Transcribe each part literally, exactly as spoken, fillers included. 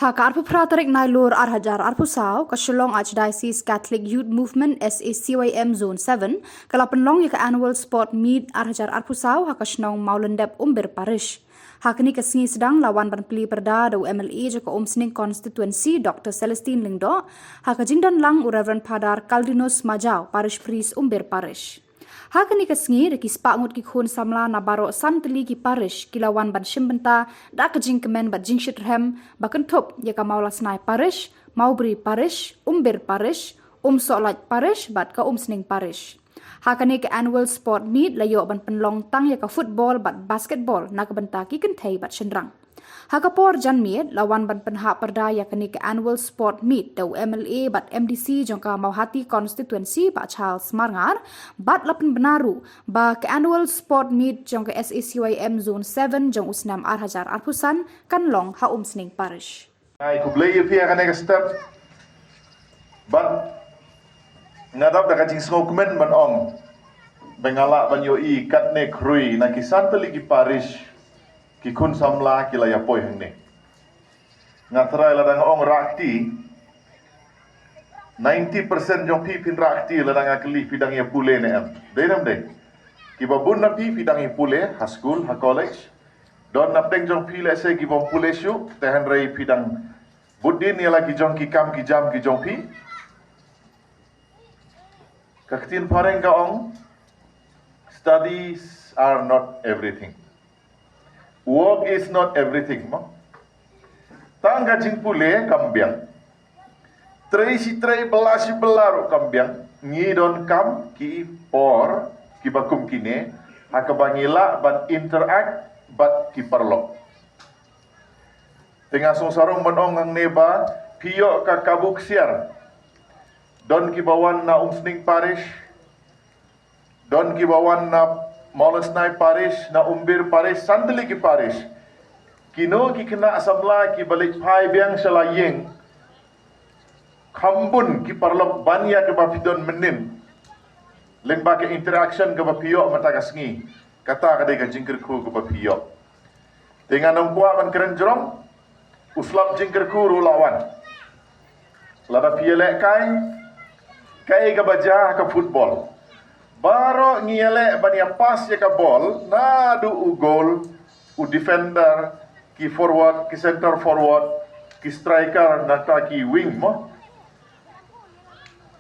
Ha ka arphew phra tarik Nailur ar hajar arphew saw, ka Shillong Archdiocese Catholic Youth Movement, S A C Y M Zone seven, ka la pynlong ïa ka Annual Sport Meet ar hajar arphew saw ha ka shnong Mawlyndep, Umbir Parish. Ha kane ka sngi sdang la wan ban plie pyrda da u M L A jong ka Umsning Constituency, Doctor Celestine Lyngdoh, ha ka jingdon lang u Reverend Father Caldinus Majaw, Parish Priest, Umbir Parish. Ha kane ka sngi, da ki spah ngut ki khun samla na baroh san tylli ki parish ki la wan ban shim bynta da ka jingkmen bad jingshitrhem ba kynthup ïa ka Mawlasnai Parish, Mawbri Parish, Umbir Parish, Umsohlait Parish bad ka Umsning Parish. Ha kane ka Annual Sport Meet la ïoh ban pynlong tang ïa ka football bad basketball na ka bynta ki kynthei bad shynrang. Ha ka por janmiet la wan ban pynhap pyrda ïa kane ka Annual Sport Meet da u M L A bad M D C jong ka Mawhati Constituency, Bah Charles Marngar, bad la pynbna ruh ba ka Annual Sport Meet jong ka S A C Y M Zone seven jong u snem ar hajar arphew san kan long ha Umsning Parish. Ai khublei ïa phi ha kane ka step. Bad nga dap da ka jingsngewkmen ban ong ba nga lah ban ïohi katne khrui na ki san tylli ki parish ki khun samla ki la ïa poi hangne. Nga tharai lada nga ong rah kti, ninety percent jong phi phin rah kti lada nga kylli phi dang ïa pule ne em. Dei ne em dei? Kiba bun na phi phi dang ïa pule ha skul, ha college. Don napdeng jong phi lehse kibym pule shuh, te hynrei phi dang bud dien ïa la ki jong ki kam ki jam ki jong phi. Ka ktien phareng ka ong, studies are not everything. Work is not everything, mo. Tang ka jingpule kam biang. Trei shi trei, bylla shi bylla ruh kam biang. Ngi donkam ki por kiba kum kine ha kaba ngi lah ban interact bad ki paralok. Te nga sngewsarong ban ong hangne ba phi ïoh ka kabu ksiar. Don kiba wan na Umsning Parish, don kiba wan na Mawlasnai Parish, na Umbir Parish, san tylli ki parish. Kino ki khynnah samla kiba leit phai biang sha la ïing, kham bun ki paralok ban ïa kaba phi don mynnin. Lyngba ka interaction kaba phi ïoh mynta ka sngi, kata ka dei ka jingkyrkhu kaba phi ïoh. Te nga nang kwah ban kren jrong, u slap jingkyrkhu ruh la wan. Lada phi ïalehkai, kaei kaba jia ha ka football, baroh ngi ïaleh ban ïa pass ïa ka ball naduh u goal, u defender, ki forward, ki centre forward, ki striker, nangta ki wing, mo.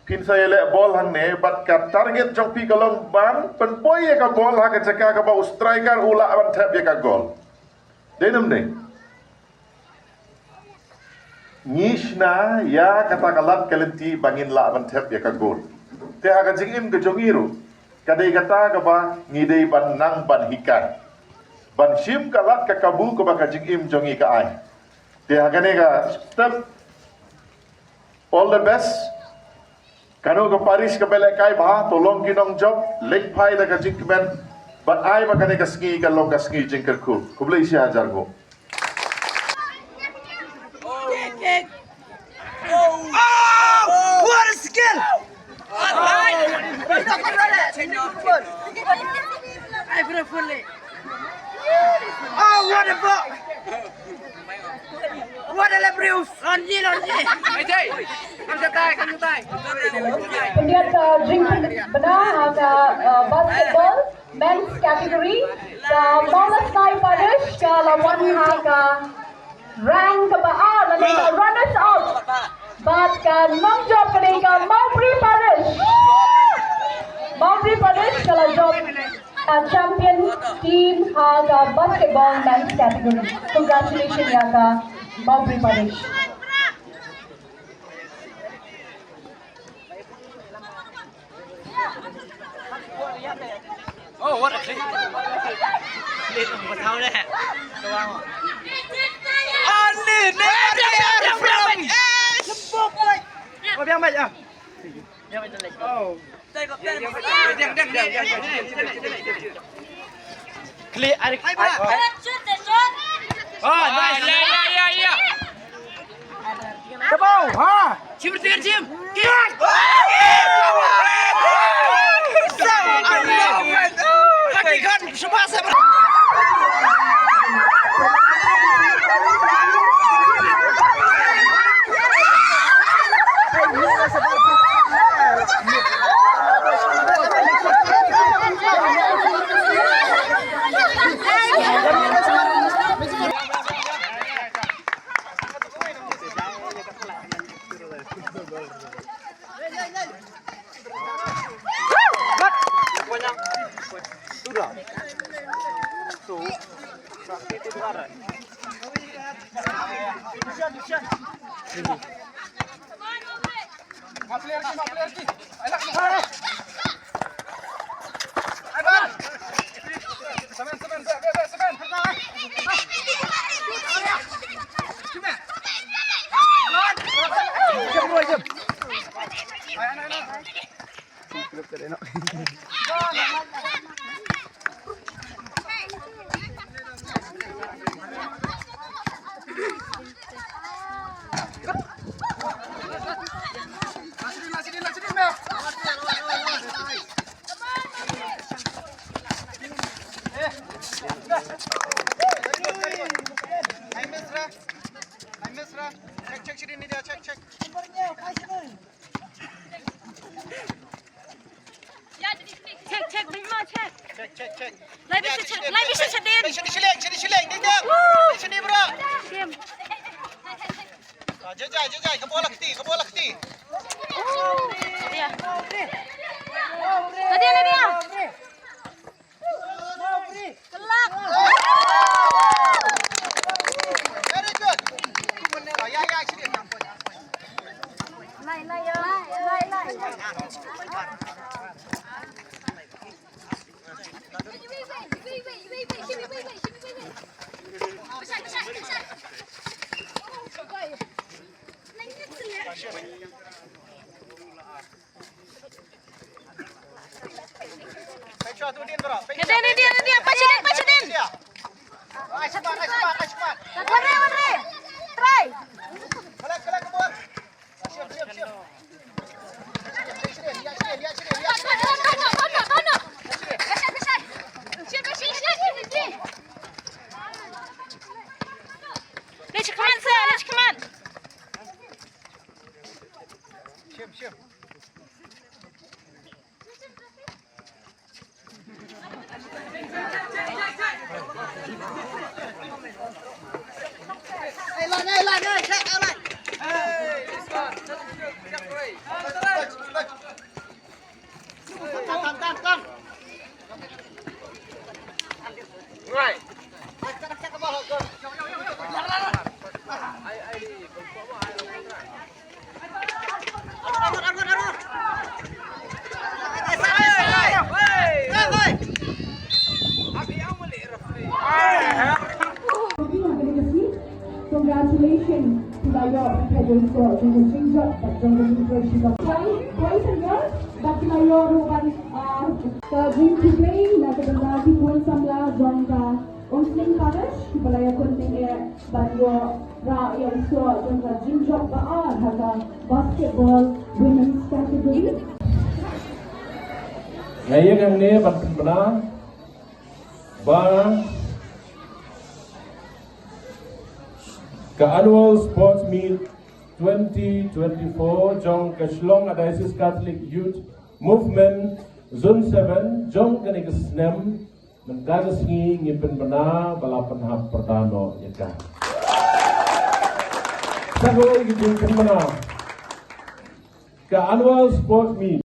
Phin sa ïaleh ball hangne bad ka target jong phi ka long ban pynpoi ïa ka ball ha ka jaka kaba u striker u lah ban thep ïa ka goal. Dei ne em dei? Ngi shna ïa kata ka lad ka lynti ba ngin lah ban thep ïa ka goal. Te ha ka jingim ka jong ngi ruh, ka dei kata kaba ngi dei ban nang ban hikai, ban shim ka lad ka kabu kaba ka jingim jong ngi ka ai. Te ha kane ka step, all the best. Kano ka parish kaba lehkai bha, to long ki nongjop, leit phai da ka jingkmen bad ai ba kane ka sngi ka long ka sngi jingkyrkhu. Khublei shihajar nguh. Kick, kick. Oh, what a skill! All right. Oh, what a block! What a lebrius! Lonji, lonji. Ai, jai. Kam jatai, kam jatai. Pyndiat ka jingpynbna ha ka, uh, basketball men's category, ka Mawlasnai Parish ka la wan ha ka rank kaba ar lane ka runners up. Bad ka nongjop ka dei ka Mawbri Parish. Mawbri Parish ka la jop ka champion team ha ka basketball men's category. Congratulations ïa ka Mawbri Parish. Oh, what a kick. Kick, what a kick. Ani, Neymar, Neymar, Neymar. Oh, biang mai, ah. Oh. Deng, deng, deng, deng. Klik, arik. Oh, nice. Ya, ya, ya, ya. Tebau, ha. Jim, jim, jim. Kaki kan, semua saya. Check, check, check, check. Check, check, bring more, check. Check, check, check. Lai bishop, lai bishop shadin. Shini shilek, shini shilek, ding ding. Shini bro. Game. Ah, jajai, jajai, ka bola kti, ka bola kti. Yeah. Nadia, Nadia. Very good. Nadia, Nadia, Nadia, pass it in, pass it in. One re, one re. Try. Let's come on, sir. Let's come on. Congratulations to the York Federal Squad, to the Jing Jop, but the Jing Jop, boys and girls, but the York, uh, the Jing Jop, na ka bynta ki khun samla jong ka Umsning Parish, kiba la ïakhun tyngeh ban ïoh rah ïa u soh jong ka jingjop ba ar ha ka basketball women's category. Nga ïeng hangne ban pynbna ba ka Annual Sports Meet twenty twenty-four jong ka Shillong Archdiocese Catholic Youth Movement Zone seven jong kane ka snem, mynta ka sngi ngi pynbna ba la pynhap pyrta noh ïa ka. Sa kawei ngi pynbna ka Annual Sports Meet.